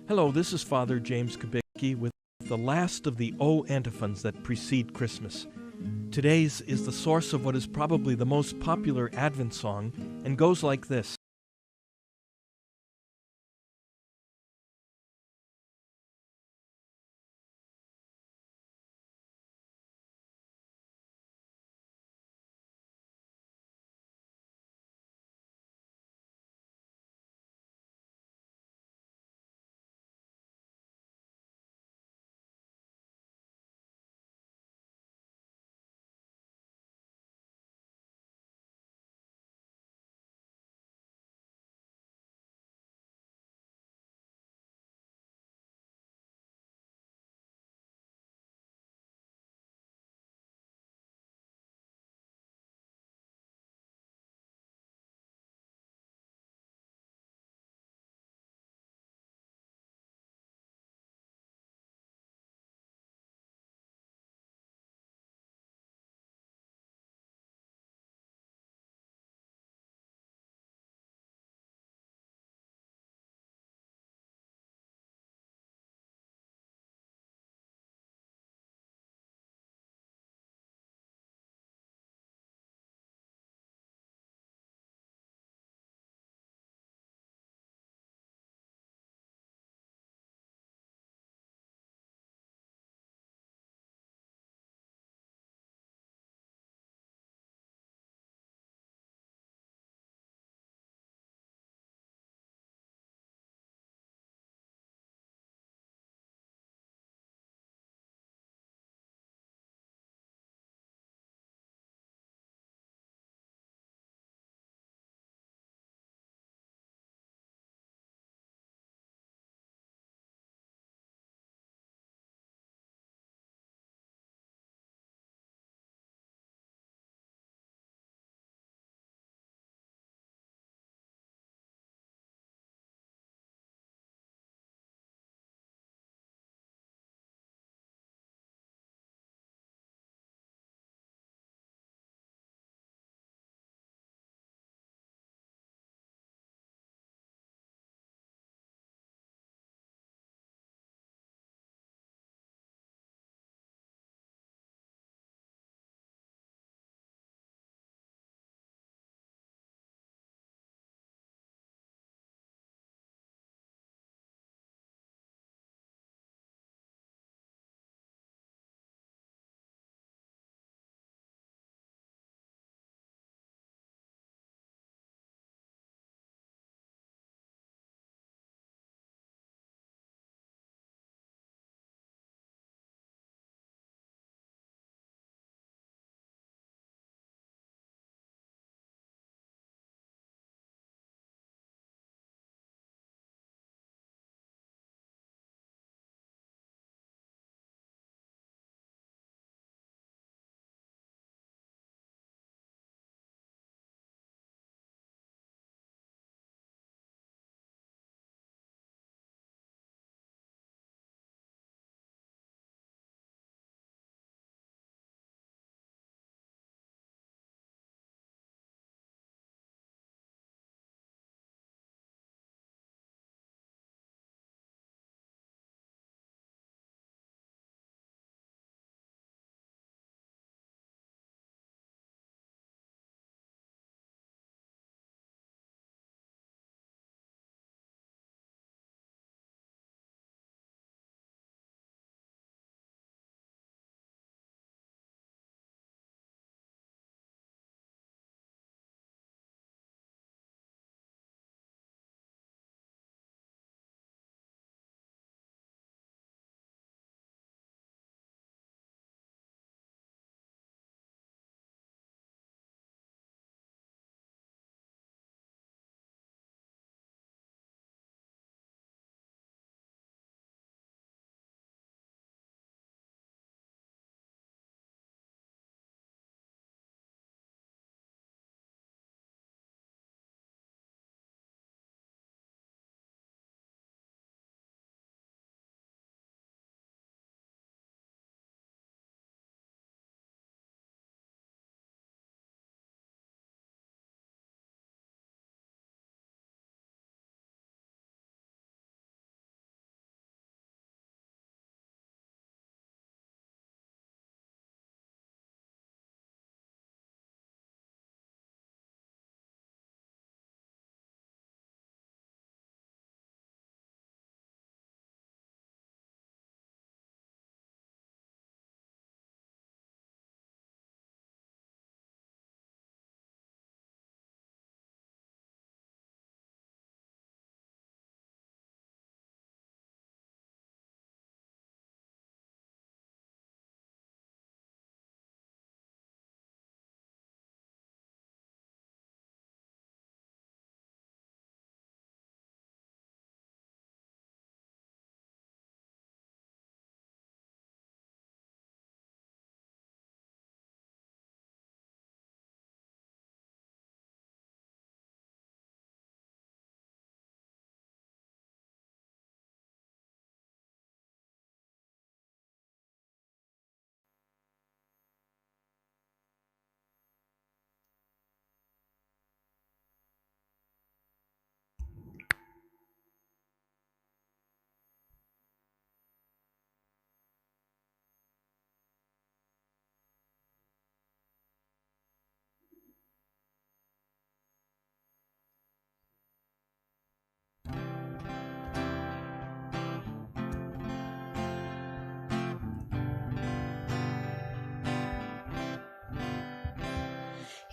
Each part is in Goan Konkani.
Hello, this is Father James Kubicki with the last of the O antiphons that precede Christmas. Today's is the source of what is probably the most popular Advent song and goes like this.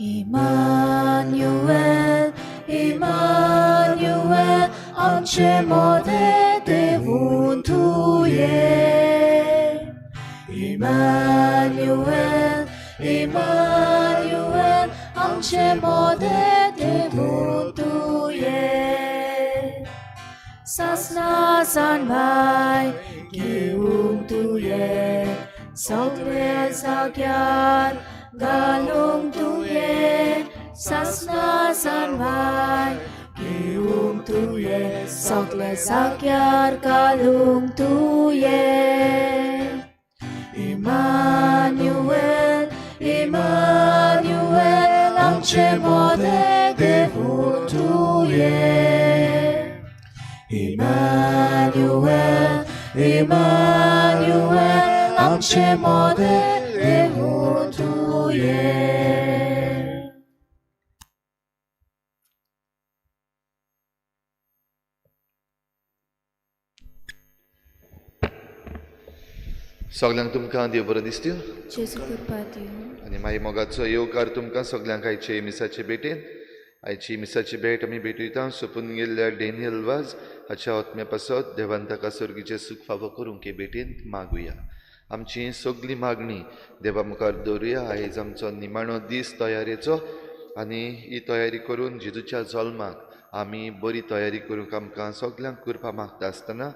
Immanuel, Immanuel, आमचे मोदें देवून तुवें. Immanuel, Immanuel, आमचे मोदें देवून तुवें. सासना जाणवाय घेवन तुवें सगळ्या जाग्यार घालूंक तुवें. सासना जाणवाय घेवंक तुवें सगळ्या जाग्यार घालूंक तुवें. Immanuel, Immanuel, आमचे मोदें देवून तुवें. Immanuel, Immanuel, आमचे मोदें देवून तुवें. सगल्यांक तुमकां देव बरो दिसत्यो जेजू कृपा दिवं. आनी मागीर मोगाचो येवकार तुमकां सगल्यांक आयचे मिसाचे भेटेन. आयची मिसाची भेट आमी भेटयता सोंपून गेल्ल्या डेनियल वाज हाच्या आत्म्या पासत देवान ताका सर्गीचें सूख फावो करूंक हे भेटेंत मागुया. आमची सगली मागणी देवा मुखार दवरुया. आयज आमचो निमाणो दीस तयारेचो आनी ही तयारी करून जेजूच्या जल्माक आमी बरी तयारी करूंक आमकां सगल्यांक कृपा मागता आसतना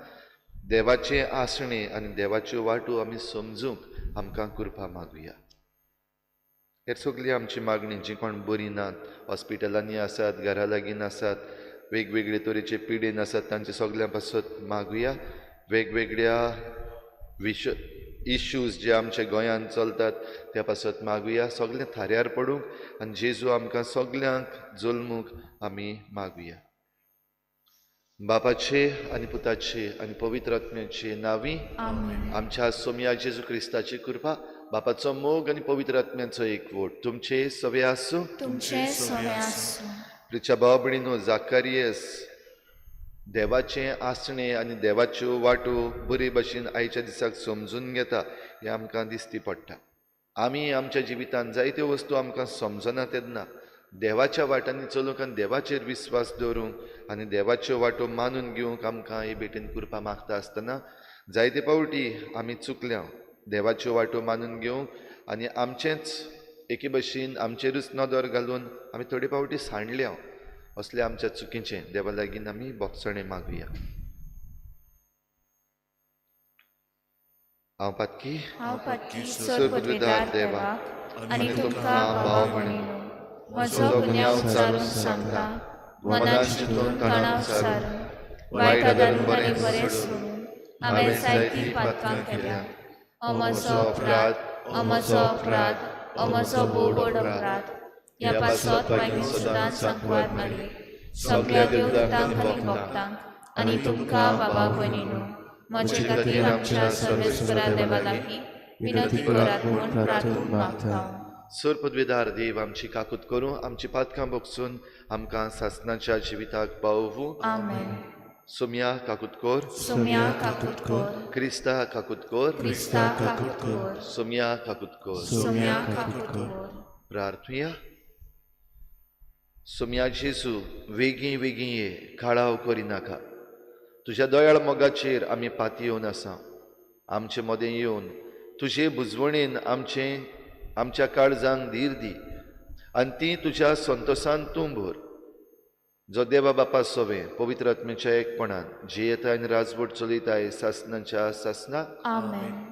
देवाचें आसणें आनी देवाच्यो वाटो आमी समजूंक आमकां कृपा मागुया. हेर सगळी आमची मागणी जी कोण बरी नात, हॉस्पिटलांनी आसात, घरा लागीं आसात, वेगवेगळे तरेचे पिडेन आसात, तांचे सगळ्यां पासत मागुया. वेगवेगळ्या विश इश्यूज जे आमच्या गोंयांत चलतात त्या पासत मागुया. सगळें थाऱ्यार पडूंक आनी जेजू आमकां सगल्यांक जल्मूंक आमी मागुया. बापाचे आनी पुताचे आनी पवित्र आत्म्याचे नांवी आमच्या सोमया जेजू क्रिस्ताची कृपा, बापाचो मोग आनी पवित्र आत्म्याचो एकवट तुमचे सवे आसूं. तुमचे सवे आसूं. प्रिच्या भाव भयणीनो, जाकारियस देवाचें आसणें आनी देवाच्यो वाटो बरे भशेन आयच्या दिसाक समजून घेता हें आमकां दिसती पडटा. आमी आमच्या जिवितांत जायत्यो वस्तू आमकां समजना तेन्ना देवाच्या वाटांनी चलूंक आनी देवाचेर विस्वास दवरूंक आनी देवाच्यो वाटो मानून घेवंक आमकां हे भेटेन कृपा मागता आसतना जायते पावटी आमी चुकल्या. देवाच्यो वाटो मानून घेवंक आनी आमचेंच एके भशेन आमचेरूच नदर घालून आमी थोडे पावटी सांडल्या. असले आमच्या चुकीचें देवा लागीं आमी बोगसणें मागुया. हांव पातकी, हांव पातकी सर्वपदवीदार देवाक आनी तुमकां भाव भयणीनो म्हजो गुन्यांव उचारून सांगता. मनान चिंतून तणाव सारून वायट आदारून आनी बरें सोडून हांवें जायतीं पातकां केल्या. हो म्हजो अपराध, हो म्हजो अपराध, हो म्हजो भोव व्हड अपराध. ह्या पासत मागीर सदांच सांकवार मारली सगळ्या देवदूतांक आनी भक्तांक आनी तुमकां बाबा भयणीनो म्हजे खातीर आमच्या सर्वेस्परा देवा लागीं विनंती करात म्हूण प्रार्थून मागता. सर पदवीदार देव आमची काकूत करूं, आमची पातकां बोगसून आमकां सासनाच्या जिविताक पावोवूं. आमेन. सोम्या काकूत कर, सोम्या काकूत कर, क्रिस्ता काकूत कर, क्रिस्ता काकूत कर, सोम्या काकूत कर. सोम्या काकूत कर. प्रार्थुया. सोम्या जेजू, वेगीं वेगीं ये, काळाव करिनाका. तुज्या दयाळ मोगाचेर आमी पातयेवन आसा. आमचे मदें येवन तुजे बुजवणेन आमचें आमच्या काळजांक धीर दी आनी ती तुज्या संतोसान तूं भर. जो देवा बापा सोवे पवित्र आत्म्याच्या एकपणान जियेता आनी राजवट चलयताय सासनाच्या सासना. आमेन.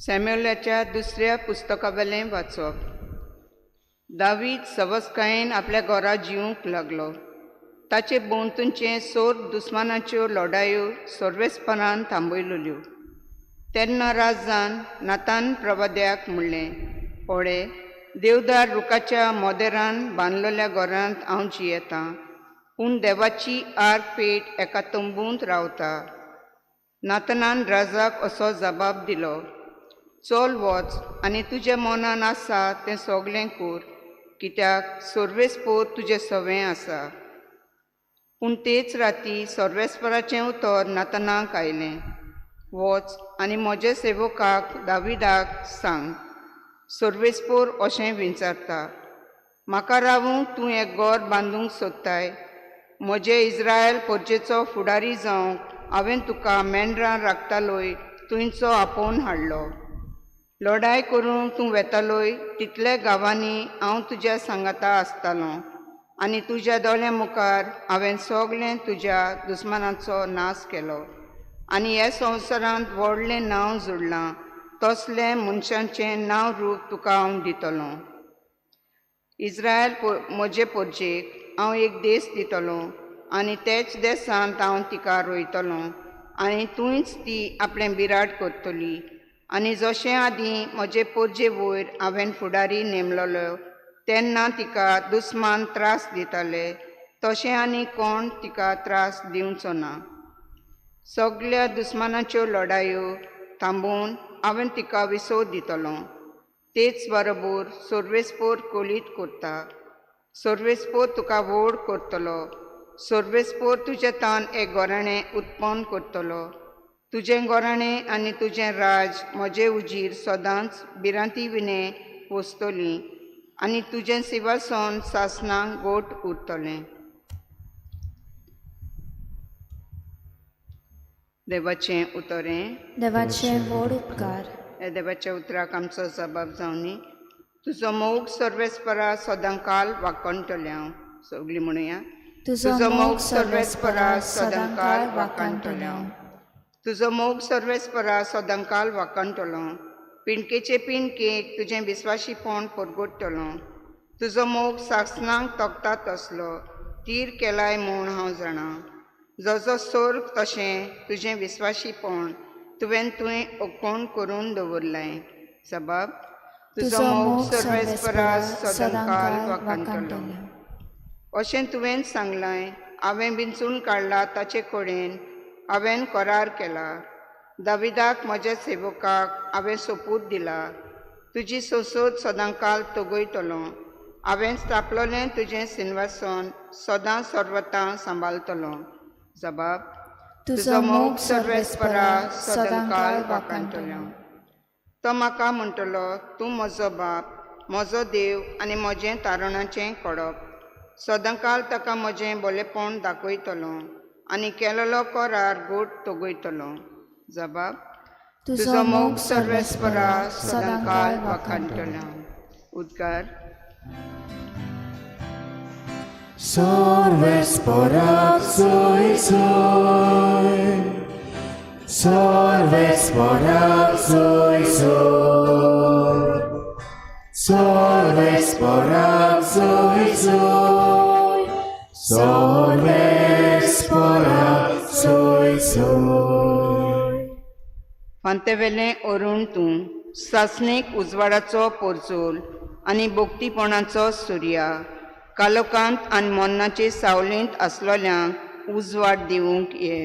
सॅम्युलाच्या दुसऱ्या पुस्तकावेलें वाचप. दावीद सवसकायेन आपल्या घरा जिवंक लागलो. ताचे भोंवतणचे सोर दुस्मानाच्यो लढायो सर्वेस्पणान थांबयल्यो. तेन्ना राजान नातान प्रवाद्याक म्हणलें, पळे, देवदार रुखाच्या मोदेरान बांदलेल्या घरांत हांव जियेतां, पूण देवाची आर पेट एका तंबूंत रावता. नातनान राजाक असो जबाब दिलो, चल वच आनी तुज्या मनान आसा तें सगळें कर, कित्याक सर्वेस्पोर तुजें सवें आसा. पूण तेच राती सर्वेस्पराचें उतर नातनाक आयलें, वच आनी म्हज्या सेवकाक दाविदाक सांग, सर्वेस्पोर अशें विचारता, म्हाका रावूंक तूं एक घर बांदूंक सोदताय? म्हजे इस्रायल पोरचेचो फुडारी जावंक हांवें तुका मेंढरां राखतालोय तुंयचो आपोवन हाडलो. लढाय करूंक तूं वेतालोय तितल्या गांवांनी हांव तुज्या सांगाता आसतालो आनी तुज्या दोळ्यां मुखार हांवें सगळें तुज्या दुस्मानाचो नाश केलो आनी ह्या संवसारांत व्हडलें नांव जोडलां तसलें मनशांचें नांव रूप तुका हांव दितलो. इस्रायल म्हजे पोरचेक हांव एक देश दितलो आनी तेच देशांत हांव तिका रोयतलो आनी तूंच ती आपलें बिराड करतली. आनी जशें आदीं म्हजे पोरजे वयर हांवें फुडारी नेमलोलो तेन्ना तिका दुस्मान त्रास दिताले तशें आनी कोण तिका त्रास दिवचो ना. सगळ्या दुस्मानाच्यो लढायो थांबोवन हांवें तिका विसव दितलो. तेच बरोबर सर्वेस्पोर कोलीत करता, सर्वेस्पोर तुका व्हड करतलो, सर्वेस्पोर तुजें तान एक गोराणें उत्पन्न करतलो. तुजें गोराणें आनी तुजें राज म्हजे उजीर सदांच भिरांती विणें वसतली आनी तुजें सिंवासन सासणाक गोट उरतलें. देवाचें उतरें. देवाचे व्हड उपकार. ह्या देवाच्या उतराक आमचो जबाब जावनी. तुजो मोग सर्वेस्परा सदांकाल वाखणटलें हांव. सगळीं म्हणुया, तुजो मोग सर्वेस्परा सदांकाल वाखणटलें हांव. तुजो मोग सर्वेस्परा सदांकाल वाखणटलो. पिंडकेचे पिंडकेक तुजें विस्वाशीपण परगटतलो. तुजो मोग सासणाक तोखता तसलो तीर केलाय म्हूण हांव जाणा. जसो सोर्ग तशें तुजें विस्वाशीपण तुवें तुवें ओकोण करून दवरलें. सबब तुजो मोग सर्वेस्परा सदांकाल वाखणटलो. अशें तुवें सांगलें, हांवें विंचून काडला ताचे कडेन हांवें करार केला. दाविदाक म्हज्या सेवकाक हांवें सोपूत दिला, तुजी संसद सदांकाल तगयतलो. हांवें स्थापलोलें तुजें सिंवासन सदां सर्वतां सांबाळटलो. जबाब तुजो मोग सर्वेस्परा सदांकाल वाखणटलो. तो म्हाका म्हणटलो, तूं म्हजो बाप, म्हजो देव आनी म्हजें तारणाचें कडप. सदांकाल ताका म्हजें बोलेपण दाखयतलो आनी केलेलो करार गोट तगयतलो. जबाब तुजो मोग सर्वेस्परा सदांकाल वाखणटलो. उद्गार. सर्वेस्परा सोय सोय, सर्वेस्परा सोय सोय, सर्वेस्परा सोय सोय, सर्वेस्परा सोय सोय. फांतेवेलें अरुण तूं सासणीक उजवाडाचो पोरचोल आनी बोगतीपणाचो सुर्या, कालोकांत आनी मरणाचे सावळेंत आसलोल्यांक उजवाड दिवंक ये.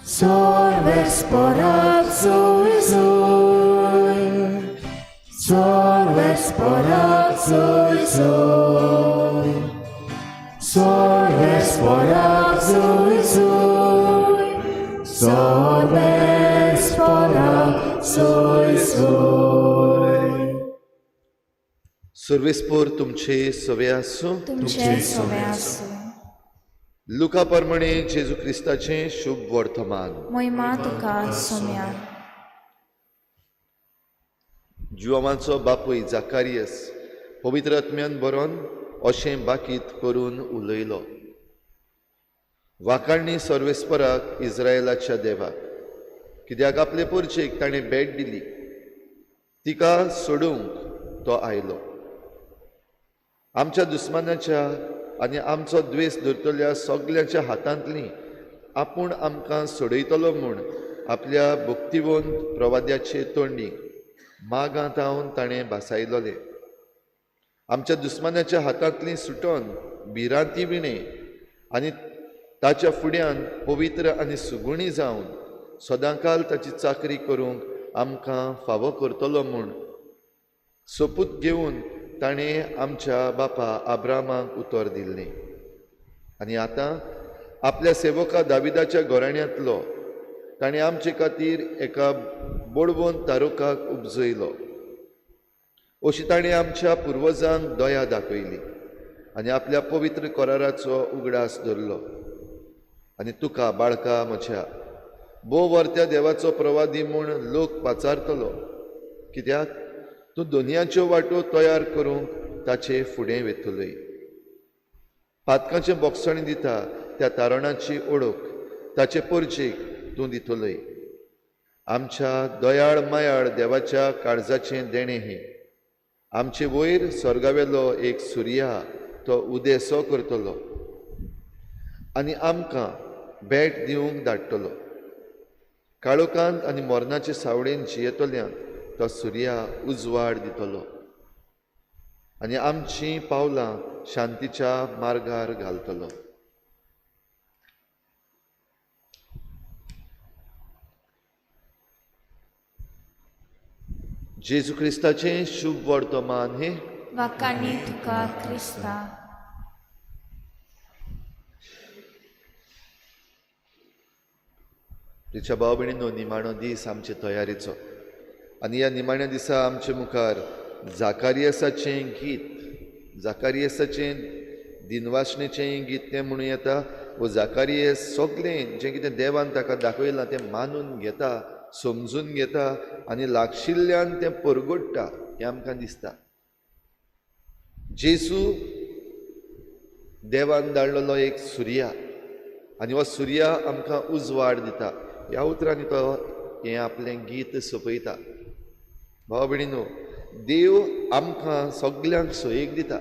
सर्वेस्परा सोय सोय, सर्वेस्परा सोय सोय, सर्वेस्परा सोय सोय, सर्वेस्परा सोय सोय. सर्वेस्पोर तुमचे सवे आसूं. तुमचे सवे आसूं. लुका प्रमाणे जेजू क्रिस्ताचें शुभ वर्तमान. मोहिमा तुका सोम्या. जुवांचो बापूय जाकारियस पवित्र आत्म्यान बरोवन अशें बाकीत करून उलयलो, वाखाणणी सर्वेस्पराक इस्रायलाच्या देवाक, कित्याक आपले पोरचेक ताणें भेट दिली, तिका सोडूंक तो आयलो. आमच्या दुस्मानाच्या आनी आमचो द्वेस धरतल्या सगल्यांच्या हातांतली आपूण आमकां सोडयतलो म्हूण आपल्या भक्तिवंत प्रवाद्याचे तोंडी मागांत हांव ताणें भासायलोलें. आमच्या दुस्मानाच्या हातांतली सुटोन भिरांती विणें आनी ताच्या फुड्यान पवित्र आनी सुगुणी जावन सदांकाल ताची चाकरी करूंक आमकां फावो करतलो म्हूण सोपूत घेवन ताणें आमच्या बापा आब्रामाक उतर दिल्लें. आनी आतां आपल्या सेवका दाविदाच्या घराण्यांतलो ताणें आमचे खातीर एका बडवंत तारुकाक उपजयलो. अशी ताणें आमच्या पुर्वजांक दया दाखयली आनी आपल्या पवित्र कराराचो उगडास धरलो. आनी तुका बाळका म्हज्या भोव वर्त्या देवाचो प्रवादी म्हूण लोक पाचारतलो, कित्याक तूं दोनयांच्यो वाटो तयार करूंक ताचे फुडें वेतलोय. पातकांचें बोगसण दिता त्या तारणाची ओळख ताचे परजेक तूं दितलोय. आमच्या दयाळ मायाळ देवाच्या काळजाचें देणें हें. आमचे वयर स्वर्गावेलो एक सुर्या तो उदेसो करतलो आनी आमकां भेट दिवंक धाडटलो. काळोखांत आनी मरणाचे सावळेन जियेतल्यांक तो सुर्या उजवाड दितलो आनी आमचीं पावलां शांतीच्या मार्गार घालतलो. जेजू क्रिस्ताचें शुभ वर्तमान हें. वाकाणी तुका क्रिस्ता. तिच्या भाव भयणींनो, निमाणो दीस आमचे तयारेचो आनी ह्या निमाण्या दिसा आमचे मुखार जाकारियसाचें गीत, जाकारियसाचें दिनवासणेचें गीत तें म्हणूं येता. वो जाकारियस सगळें जें कितें देवान ताका दाखयलां तें मानून घेता, समजून घेता आनी लागशिल्ल्यान तें परगट्टा हें आमकां दिसता. जेजू देवान धाडलेलो एक सुर्या आनी हो सुर्या आमकां उजवाड दिता. ह्या उतरांनी तो हें आपलें गीत सोंपयता. भाव भयणींनो, देव आमकां सगल्यांक सोयीक दिता.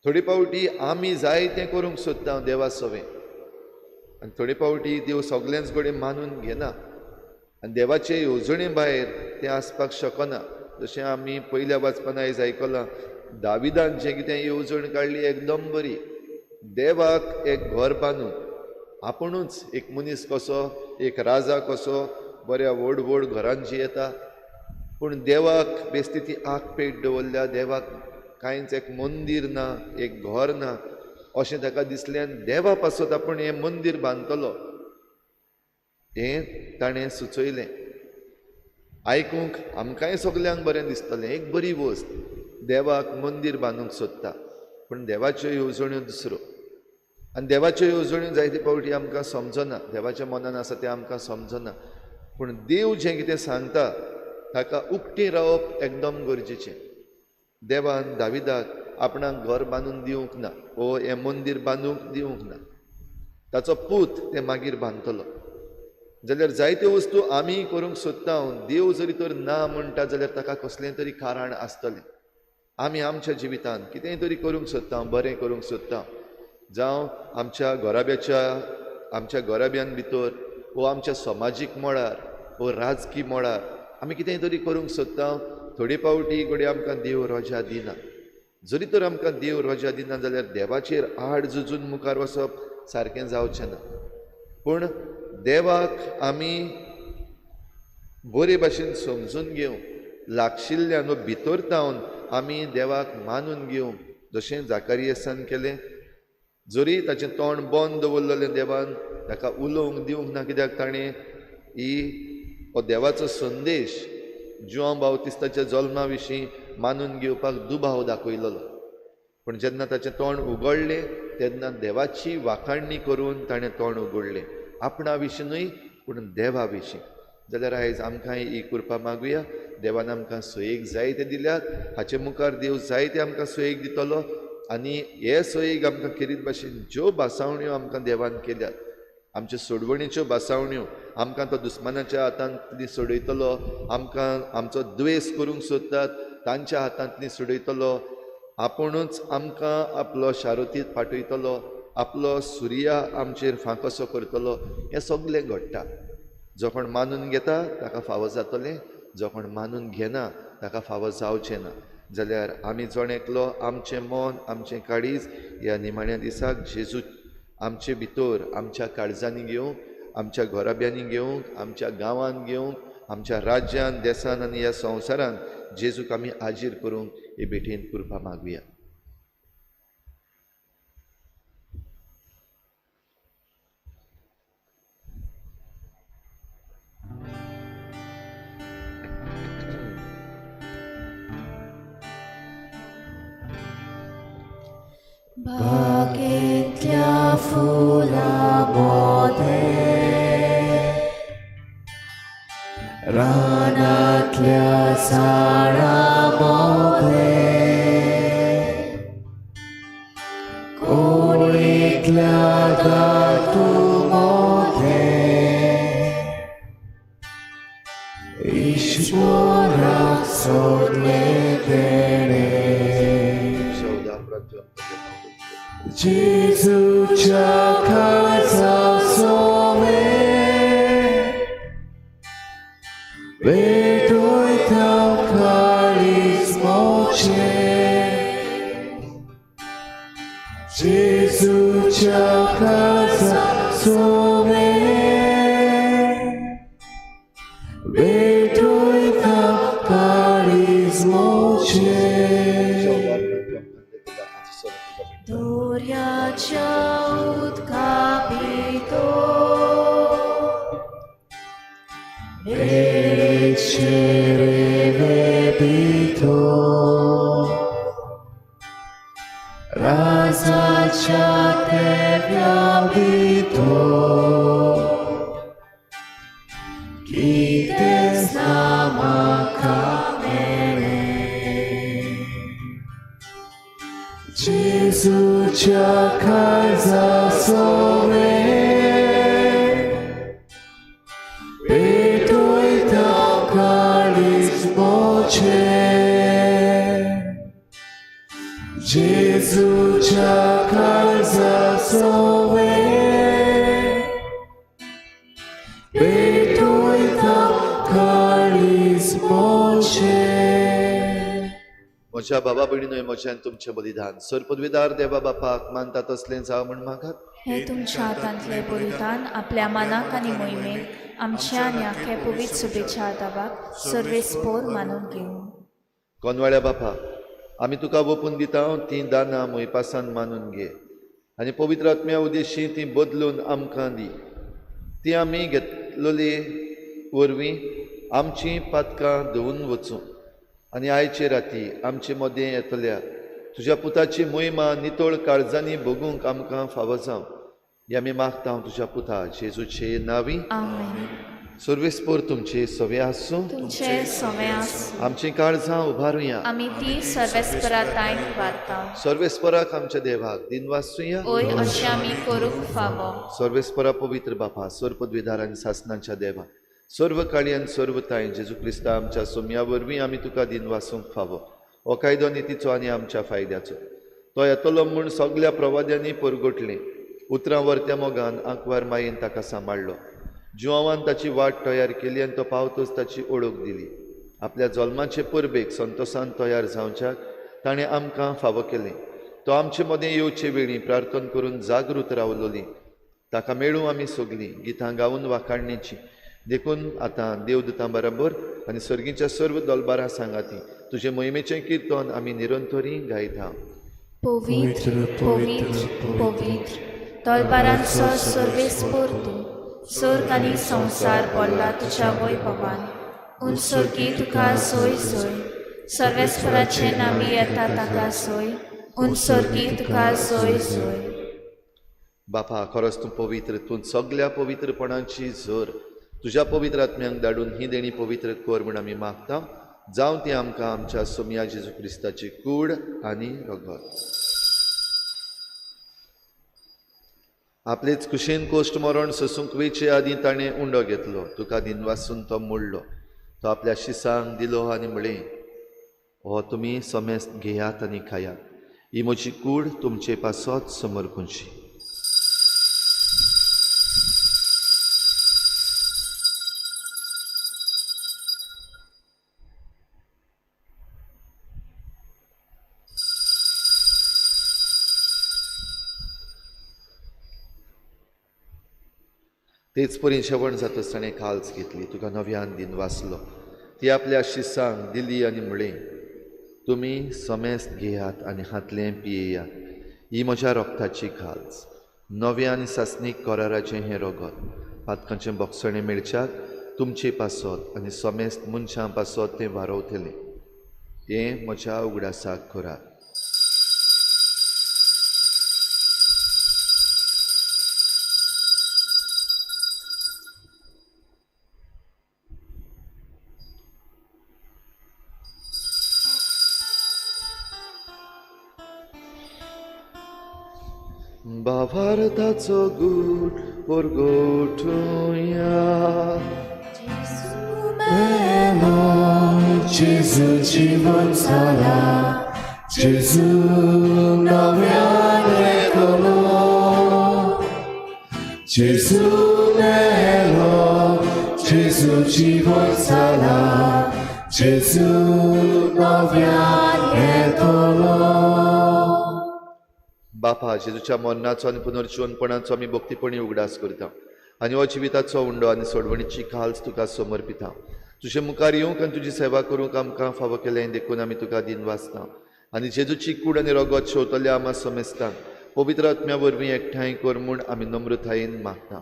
थोडे फावटी आमी जाय तें करूंक सोदता देवा सवें आनी थोडे फावटी देव सगल्यांच कडेन मानून घेना आनी देवाचे येवजणे भायर तें आसपाक शकना. जशें आमी पयल्या वाचपान आयज आयकलां, दाविदान जें कितें येवजण काडली एकदम बरी, देवाक एक घर बांदून आपुणूच एक मनीस कसो, एक राजा कसो बऱ्या व्हड व्हड घरान जियेता, पूण देवाक बेस्ती ती आग पेट दवरल्या, देवाक कांयच एक मंदीर ना, एक घर ना अशें ताका दिसलें आनी देवा पासत आपूण हें मंदीर बांदतलो हें ताणें सुचयलें. आयकूंक आमकांय सगल्यांक बरें दिसतलें, एक बरी वस्त, देवाक मंदीर बांदूंक सोदता, पूण देवाच्यो येवजण्यो दुसऱ्यो आनी देवाच्यो येवजण्यो जायते फावटी आमकां समजना, देवाच्या मनान आसा तें आमकां समजना. पूण देव जें कितें सांगता ताका उक्तें रावप एकदम गरजेचें. देवान दाविदाक आपणाक घर बांदून दिवंक ना वो हें मंदीर बांदूंक दिवंक ना, ताचो पूत तें मागीर बांदतलो. जाल्यार जायत्यो वस्तू आमी करूंक सोदता, देव जरी तर ना म्हणटा जाल्यार ताका कसलें तरी कारण आसतलें. आमी आमच्या जिवितांत कितेंय तरी करूंक सोदता, बरें करूंक सोदता, जावं आमच्या घराब्याच्या, आमच्या घराब्यान भितर वो आमच्या समाजीक मळार वो राजकी मळार आमी कितेंय तरी करूंक सोदता. थोडे फावटी घडये आमकां देव रजा दिना. जरी तर आमकां देव रजा दिना जाल्यार देवाचेर आड झुजून मुखार वचप सारकें जावचें ना. पूण देवाक आमी बरे भाशेन समजून घेवंक, लागशिल्ल्यान वा भितर तावन आमी देवाक मानून घेवंक, जशें जाकारियसान केलें. जरी ताचें तोंड बंद दवरलेलें देवान ताका उलोवंक दिवंक ना, कित्याक ताणें ही हो देवाचो संदेश जुआंव बावतिस्ताच्या जल्मा विशीं मानून घेवपाक दुबाव दाखयलेलो. पूण जेन्ना ताचें तोंड उगडलें तेन्ना देवाची वाखाणणी करून ताणें तोंड उगडलें, आपणा विशीं न्हय पूण देवा विशीं. जाल्यार आयज आमकांय ही कृपा मागुया. देवान आमकां सोयीक जायते दिल्यात, हाचे मुखार देव जायते आमकां सोयीक दितलो आनी हे सोयीक आमकां खेरीत भाशेन ज्यो भासावण्यो आमकां देवान केल्यात, आमच्यो सोडवणीच्यो भासावण्यो, आमकां तो दुस्मानाच्या हातांतली सोडयतलो, आमकां आमचो द्वेस करूंक सोदतात तांच्या हातांतली सोडयतलो, आपुणूच आमकां आपलो शारोतीत पाठयतलो, आपलो सुर्या आमचेर फांकसो करतलो. हें सगलें घडटा. जो कोण मानून घेता ताका फावो जातलें, जो कोण मानून घेना ताका फावो जावचें ना. जाल्यार आमी जण एकलो आमचें मन, आमचें काळीज ह्या निमाण्या दिसाक जेजू आमचे भितर आमच्या काळजांनी घेवंक आमच्या घराब्यांनी घेवंक, आमच्या गांवांत घेवंक, आमच्या राज्यान, देसान आनी ह्या संवसारान जेजूक आमी हाजीर करूंक हे भेटेन कृपा मागुया. बागेंतल्या फुलां मोदें, रानांतल्या झाडां मोदें, कोळींतल्या धातू मोदें, ईश्वराक सोडलें तेणें. जेजूच्या काळजा सोवें पेटयता काळीज मोचें, जेजूच्या काळजा सोवें पेटयता काळीज मोचें. दर्याच्या उदका भितर वेळेचे रेंवे भितर राजाच्या तेव्या भितर कितेंच ना म्हाका मेळ्ळें. जेजूच्या काळजा सोवें पेटयता काळीज मोचें, जेजूच्या काळजा सोवें पेटयता काळीज मोचें. म्हज्या बाबा भयणीनो, म्हज्यान तुमचें बलिदान सर पदवीदार देवा बापाक मानता तसलें जावं म्हूण मागात. हे तुमच्या हातांतलें बलिदान आपल्या मनाक आनी मोहिमेक आमच्या आनी आख्या पवित्र शुभेच्छा दावाक सर्वेस्पोर मानून घेवं. कोनवाळ्या बापा, आमी तुका वोपून दिता तीं दानां मोयपासान मानून घे आनी पवित्र आत्म्या उद्देशी तीं बदलून आमकां दी. ती आमी घेतलेली वरवीं आमचीं पातकां धुवून वचूं आनी आयचे राती आमचे मदें येतल्या तुज्या पुताची मोहिमा नितळ काळजांनी भोगूंक आमकां फावो जावं. हे आमी मागता तुज्या पुता जेजूचे नांवी. आमेन. सर्वेस्पोर तुमचे सवे आसूं, तुमचे सवे आसूं. आमचीं काळजां उबारुया. आमी ती सर्वेस्परा तायन वारता. सर्वेस्पराक आमच्या देवाक दिनवासुया. ओय अशें आमी करूंक फावो. सर्वेस्परा पवित्र बापा, सर्व पदवीधार आनी सासनांच्या देवा, सर्व काळी आनी सर्व ताय जेजू क्रिस्ता आमच्या सोम्या वरवीं आमी तुका दिनवासूंक फावो. हो कायदो नितीचो आनी आमच्या फायद्याचो. तो येतलो म्हूण सगल्या प्रवाद्यांनी परगटलें. उतरां वरत्या मोगान आंकवार मायेन ताका सांबाळ्ळो. जुवांवान ताची वाट तयार केली आनी तो पावतच ताची ओळख दिली. आपल्या जल्माचे परबेक संतोसान तयार जावच्याक ताणें आमकां फावो केलें. तो आमचे मदें येवचे वेळी प्रार्थना करून जागृत रावलोली. ताका मेळूं आमी सगलीं गितां गावन वाखाणणेची. देखून आतां देवदूतां बराबर आनी सर्गीच्या सर्व दलबारां सांगाती तुजे मोहिमेचें किर्तन आमी निरंतरी गायता. पवित्र पवित्र पवित्र दलबारांचो सर्वेस्पोर तूं, स्वर्ग आनी संवसार पडला तुज्या वैभवान. उंचोर्गी तुका सोय सोय, सर्वेस्पराचें नामी येता ताका सोय, उंचोर्गी तुका सोय सोय. बापा, खरोच तूं पवित्र, तूं सगल्या पवित्रपणाची झर. तुज्या पवित्र आत्म्यांक धाडून ही देणी पवित्र कर म्हूण आमी मागता. जावं ती आमकां आमच्या सोमया जेजू क्रिस्ताची कूड आनी रगत. आपलेच कुशीन कोश्ट मरण सोसूंक वेचे आदीं ताणें उंडो घेतलो. तुका दिनवासून तो मोडलो. तो आपल्या शिसांक दिलो आनी म्हळें, हो तुमी समेस्त घेयात आनी खायात. ही म्हजी कूड तुमचे पासत समर्पूंची. तेच परी जेवण जातच ताणें काल्स घेतली, तुका नव्यान दिन वाचलो, ती आपल्या शिसांक दिली आनी म्हळें, तुमी समेस्त घेयात आनी हातलें पियेयात, ही म्हज्या रोगताची काल्स, नव्या आनी सासणीक कराराचें हें रगत, पातकांचें बोगसणें मेळच्याक तुमचे पासत आनी समेस्त मनशां पासत तें वारवतलें. हें म्हज्या उगडासाक करात. भावार्थाचो गूट परगटुया. मेलो, जेजू जिवन जाला, जेजू नव्यान येतलो. जेजू मेलो, जेजू जिवन जाला, जेजू नव्यान येतलो. बापा, जेजूच्या मरणाचो आनी पुनर्जिवनपणाचो आमी भक्तीपणी उगडास करता आनी हो जिविताचो उंडो आनी सोडवणीची खाल्स तुका समर्पिता. तुजे मुखार येवंक आनी तुजी सेवा करूंक आमकां फावो केलें देखून आमी तुका दिन वाचता आनी जेजूची कूड आनी रगत शेवतल्या आमा समेस्तांक पवित्र आत्म्या वरवीं एकठांय कर म्हूण आमी नम्रतायेन मागता.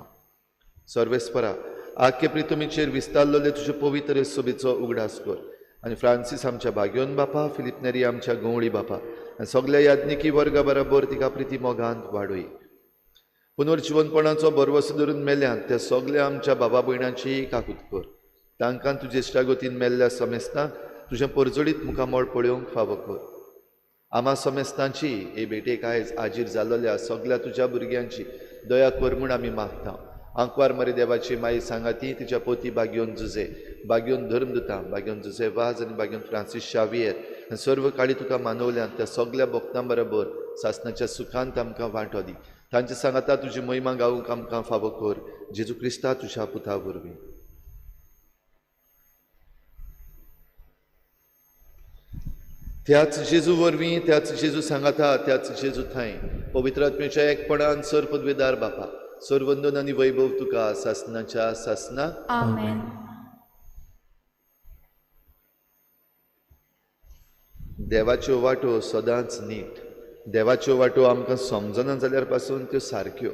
सर्वेस्परा, आख्खे प्रितुमीचेर विस्तारलेले तुजे पवित्र सोबीचो उगडास कर आनी फ्रांसीस आमच्या भाग्योन बापा, फिलीप नेरी आमच्या गंवळी बापा आनी सगल्या याज्ञिकी वर्गा बरोबर तिका प्रिती मोगांत वाडय. पुनर्जिवनपणाचो भरवसो धरून मेल्यात त्या सगल्या आमच्या बाबा भयणांची काकूत कर. तांकां तुजे इश्टागतीन मेल्ल्या समेस्तांक तुजें परजळीत मुखामळ पळोवंक फावो कर. आमा समेस्तांची हे भेटेक आयज आजीर जाल्ल्या सगल्या तुज्या भुरग्यांची दया कर म्हूण आमी मागता. आंकवार मरे देवाची माई सांगाती तिच्या पोती बाग्योन जुजे, बाग्योन धर्मदुता, बाग्योन जुजे वाज आनी बाग्योन फ्रांसीस शावियर आनी सर्व काळी तुका मानवल्यान त्या सगल्या भक्तां बरोबर सासणाच्या सुखांत आमकां वांटो दी. तांचे सांगाता तुजी महिमा गावंक आमकां फावो कर, जेजू क्रिस्ता तुज्या पुता वरवीं. त्याच जेजू वरवीं, त्याच जेजू सांगाता, त्याच जेजू थंय पवित्र आत्म्याच्या एकपणान सर पदवेदार बापा, सर्वंदन आनी वैभव तुका सासणाच्या सासना. आमेन. देवाच्यो वाटो सदांच नीट. देवाच्यो वाटो आमकां समजना जाल्यार पासून त्यो सारक्यो,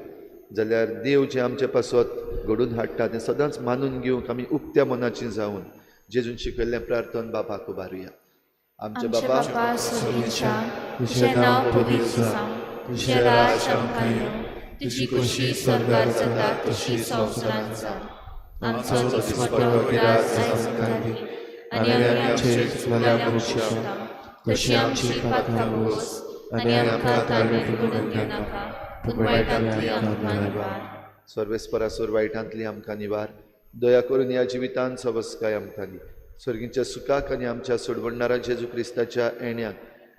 जाल्यार देव जें आमचे पासत घडून हाडटा तें सदांच मानून घेवंक आमी उक्त्या मनाची जावन जेजून शिकयल्लें प्रार्थन बापाक उबारुया. आमचे बापा स्वर्गीच्या, तुजें नांव पवित्र जावं, तुजें राज आमकां येवं, तुजी खुशी स्वर्गार जाता तशी संवसारांत जावं. आमचो दिसपट्टो ग्रास आयज आमकां दी आनी आमी आमचे चुकलेल्यांक भोगशिता तशी आमची पातकां भोगस आनी आमकां ताळमेळ घडोवन घेवनाका, पूण वायटांतली आमकां निवार. सर्वेस्परा सोर वायटांतली आमकां निवार. दया करून ह्या जिवितांत सवस्काय आमकां दी. स्वर्गीच्या सुखाक आनी आमच्या सोडवणणारा जेजू क्रिस्ताच्या येण्याक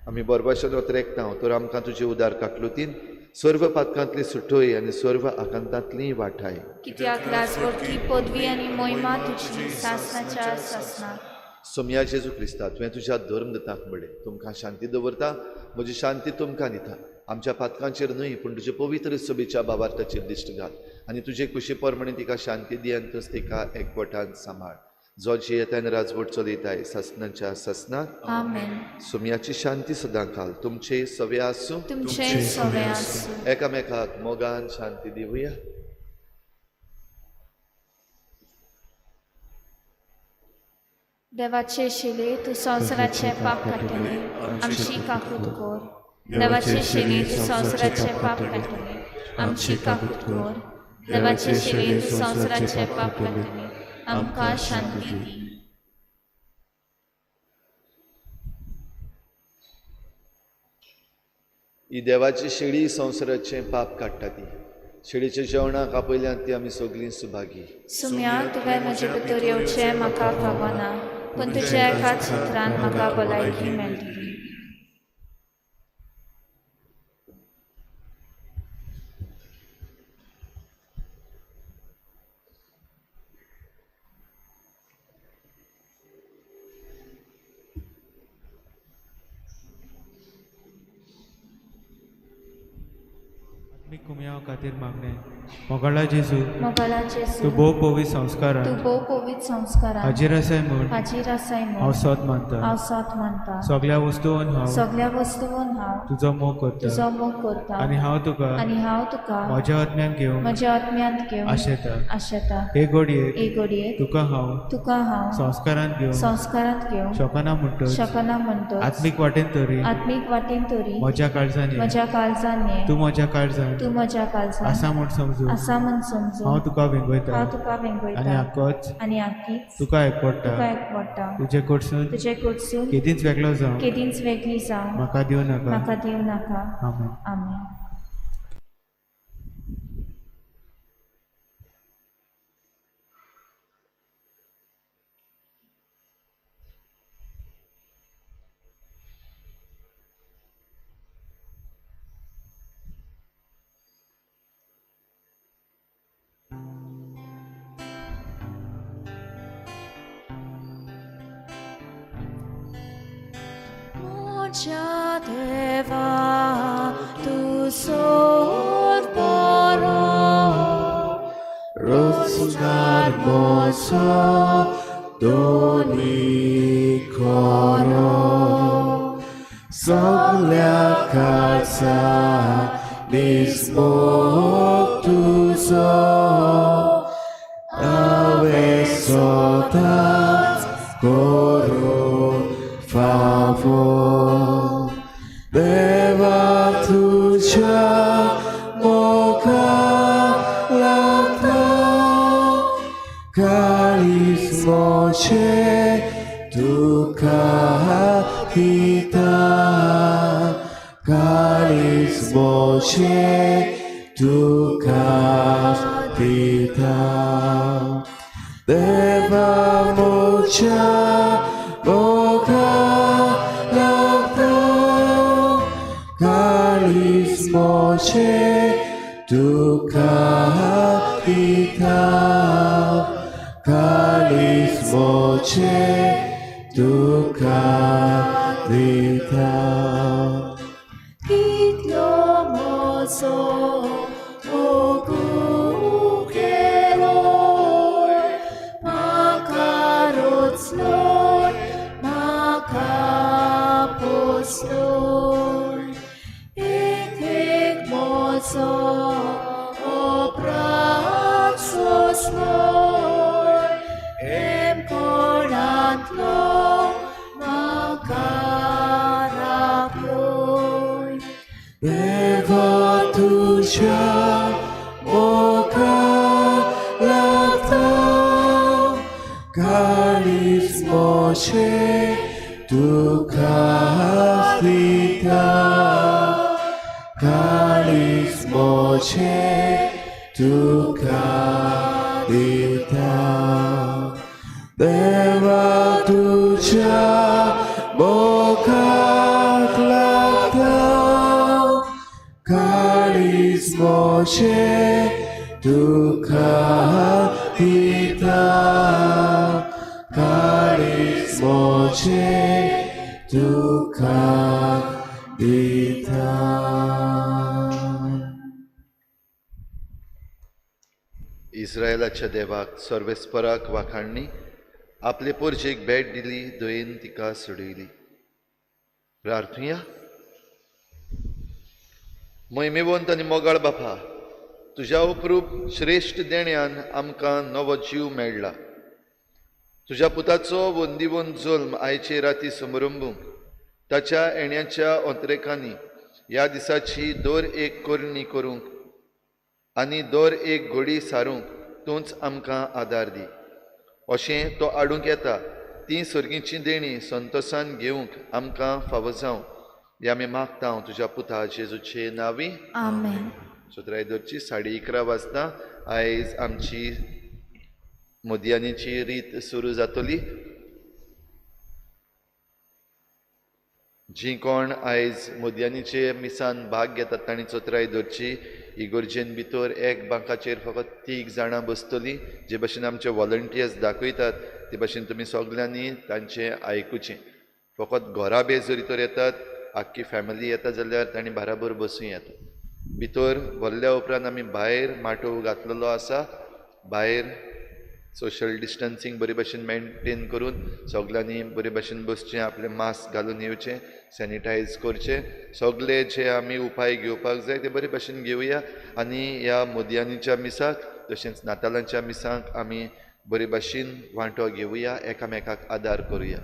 आमी बरबाशान वतरेकता तर आमकां तुजे उदार काकलुतीन सर्व पातकांतली सुटोय आनी सर्व आकांतांतली वाठाय. कित्याक राजवटकी पदवी आनी मोहिमा तुजी सासणाच्या सासणाक. सोमया जेजू क्रिस्ता, तुवें तुज्या धर्मदूतांक म्हणलें, तुमकां शांती दवरता, म्हजी शांती तुमकां दिता. आमच्या पातकांचेर न्हय पूण तुजे पवित्र सभेच्या बाबार्थाचेर दिश्ट घाल आनी तुजे कुशी प्रमाणे तिका शांती दी आनी तूंच तिका एकवटान सांबाळ. जो जियेता आनी राजवट चलयताय सासणाच्या सासणाक. आमेन. सोमयाची शांती सदां काल तुमचे सवे आसूं, तुमचे सवे आसूं. एकामेकाक मोगान शांती दिवया. देवाचे शिले तूं संवसाराचें पाप काडटलें, आमची काकूत कर. देवाचे शिले तूं संवसाराचें पाप काडटलें, आमची काकूत कर. देवाचे शिले तूं संवसाराचें पाप काडटलें, आमकां शांती दी. ही देवाची शेळी संवसाराचें पाप काडटा ती शेळीच्या जेवणाक आपयल्यान ती आमी सगळीं सुभागी. सुम्या, तुवें म्हजे भितर येवचें म्हाका फावना, पूण तुज्या एकाच उतरान म्हाका भलायकी मेळटली. आत्मीक कुमयाव खातीर मागणें. मोगाळा जेजू, मोगाळा जेजू, तूं भोव पवित्र संस्कारान, तूं भोव पवित्र संस्कारान हाजीर आसाय म्हूण, हाजीर आसाय म्हूण हांव सोद मानता, हांव सोद मानता. सगळ्या वस्तून हांव, सगळ्या वस्तून हांव तुजो मोग करता, तुजो मोग करता. आनी हांव तुका, आनी हांव तुका म्हज्या आत्म्यान घेवन, म्हज्या आत्म्यांत घेवन आशेता, आशेता. हे घडयेक, हे घडयेक तुका हांव, तुका हांव संस्कारांत घेवन, संस्कारांत घेवन शकना म्हणटच, शकना म्हणटच, आत्मीक वाटेन तरी, आत्मीक वाटेन तरी म्हज्या काळजान ये, म्हज्या काळजान ये, तूं म्हज्या काळजान, तूं म्हज्या काळजान आसा म्हूण समजून, आसा म्हूण समजून हांव तुका वेंगयता, हांव तुका वेंगयता. आनी आकोच, आनी आकीच तुका एकवडटा, तुका एकवडटा. तुजे कडसून, तुजे कडसून केदींच वेगळो जावं, केदींच वेगळी जावं म्हाका दिवं नाका, म्हाका दिवं नाका. आमेन. आमेन. म्हज्या देवा तूं सोद बरो, रचणार म्हजो दोनी खरो, सगल्या काळजा निस्मोग तुजो, हांवें सदांच करूंक फावो. देवा तुज्या मोगाक लागता, काळीज म्हजें तुका दिता, काळीज म्हजें तुका दिता. देवा म्हज्या मोगाक लागता, काळीज म्हजें तुका दिता, काळीज म्हजें तुका दिता. कितलो म्हजो मोगू केलोय, म्हाका रोचलोय, म्हाका पोसलोय. एक एक म्हजो अपराध सोंसलोय, हेमकोणांतलो म्हाका राखलोय. देवा तुज्या मोगाक लागता, काळीज म्हजें तुका दिता, काळीज म्हजें तुका दिता. देवा तुज्या मोगाक लागता, काळीज म्हजें तुका दिता, काळीज म्हजें तुका दिता. इस्रायलाच्या देवाक सर्वेस्पराक वाखाणणी, आपले पोरजेक भेट दिली, दयेन तिका सोडयली. प्रार्थुया. महिमेवंत आनी मोगाळ बापा, तुज्या उपरूप श्रेश्ठ देण्यान आमकां नवो जीव मेळ्ळा. तुज्या पुताचो वंदिवन जल्म आयचे राती समरंबूंक ताच्या येण्याच्या अंतरेकांनी ह्या दिसाची दर एक करणी करूंक आनी दर एक घडी सारूंक तूंच आमकां आदार दी. अशें तो हाडूंक येता तीं सर्गीचीं देणीं संतोसान घेवंक आमकां फावो जावं, हे आमी मागता तुज्या पुता जेजूचे नांवी. आमेन. सतराय दरची 11:30 वाजता आयज आमची मोदयानीची रीत सुरू जातली. जी कोण आयज मोदयानीचे मिसान भाग घेतात तांणी चोत्राय दवरची. इगोर्जेन भितर एक बांकाचेर फकत 3 जाणां बसतलीं. जे भशेन आमचे वॉलंटियर्स दाखयतात ते भशेन तुमी सगल्यांनी तांचें आयकुचें. फकत घराबे जरी तर येतात, आख्खी फॅमिली येता जाल्यार तांणी बाराबर बसूं येता. भितर भरल्या उपरांत आमी भायर माटोव घातलेलो आसा. भायर सोशल डिस्टन्सींग बरे भशेन मेनटेन करून सगल्यांनी बरे भशेन बसचें, आपलें मास्क घालून येवचें, सॅनिटायज करचें. सगले जे आमी उपाय घेवपाक जाय ते बरे भशेन घेवया आनी ह्या मोदयांनीच्या मिसाक तशेंच नातालांच्या मिसाक आमी बरे भशेन वांटो घेवया, एकामेकाक आदार करुया.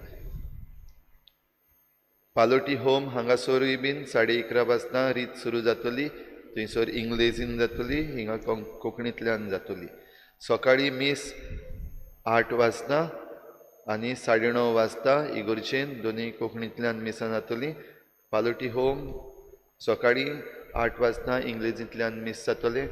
पालोटी होम हांगासरूय बीन 11:30 वाजता रीत सुरू जातली. थंयसर इंग्लेजीन जातली, हिंगा कोंकणींतल्यान जातली. सकाळीं मीस 8 वाजता आनी 9:30 वाजता इगोर्जेन दोनूय कोंकणींतल्यान मिसां जातली. पालोटी होम सकाळीं 8 वाजता इंग्लेजींतल्यान मीस जातलें.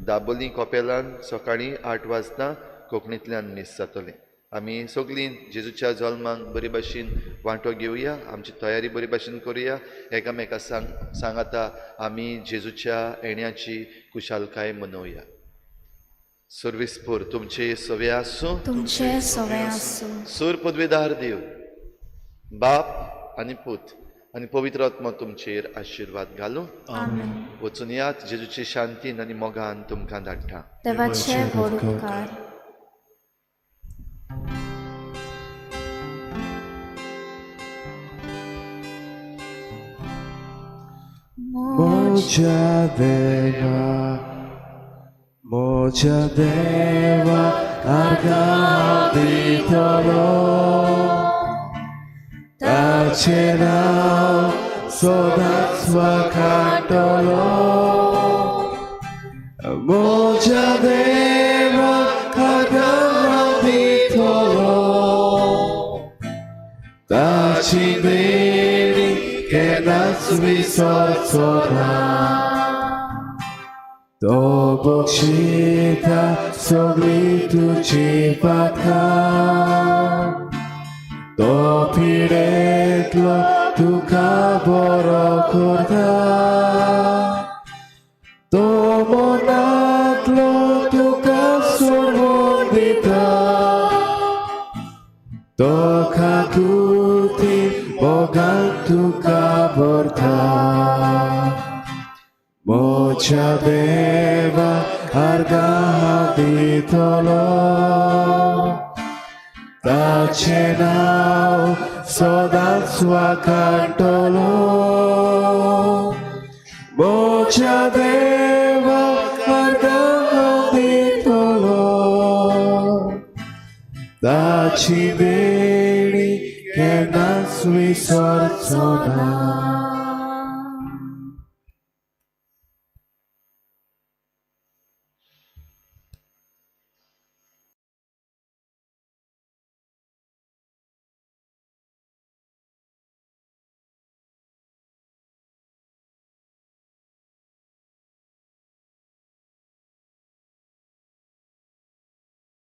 दाबोली कॉपेलान सकाळीं 8 वाजता कोंकणींतल्यान मीस जातलें. आमी सगळीं जेजूच्या जल्माक बरे भशेन वांटो घेवया, आमची तयारी बरे भशेन करुया. एकामेका सांगाता आमी जेजूच्या येण्याची खुशालकाय मनोवया. सर्वेस्पोर तुमचे सवे आसूं, तुमचे सवे आसूं. सूर पदवेदार देव बाप आनी पूत आनी पवित्र आत्मा तुमचेर आशिर्वाद घालूं. आमेन. वचून यात जेजूचे शांतीन आनी मोगान तुमकां धाडटा. देवाचे व्हड उपकार. Moja deva, moja deva, argao ditolo, tache नाव सदांच वाखाणटलो. म्हज्या देवा आर्गां दितलो, ताची देणी केन्नाच विसरचो ना. तो बक्षिता सगळी तुजी पातकां, तो पिडेंतलो तुका बरो करता, तो मनांतलो तुका सोडून दिता, तो काकुती मोगान तुका भरता. म्हज्या देवा आर्गां दितलो, ताचें नांव सदांच वाखाणटलो. म्हज्या देवा आर्गां दितलो, ताची देणी केन्नाच विसरचो ना.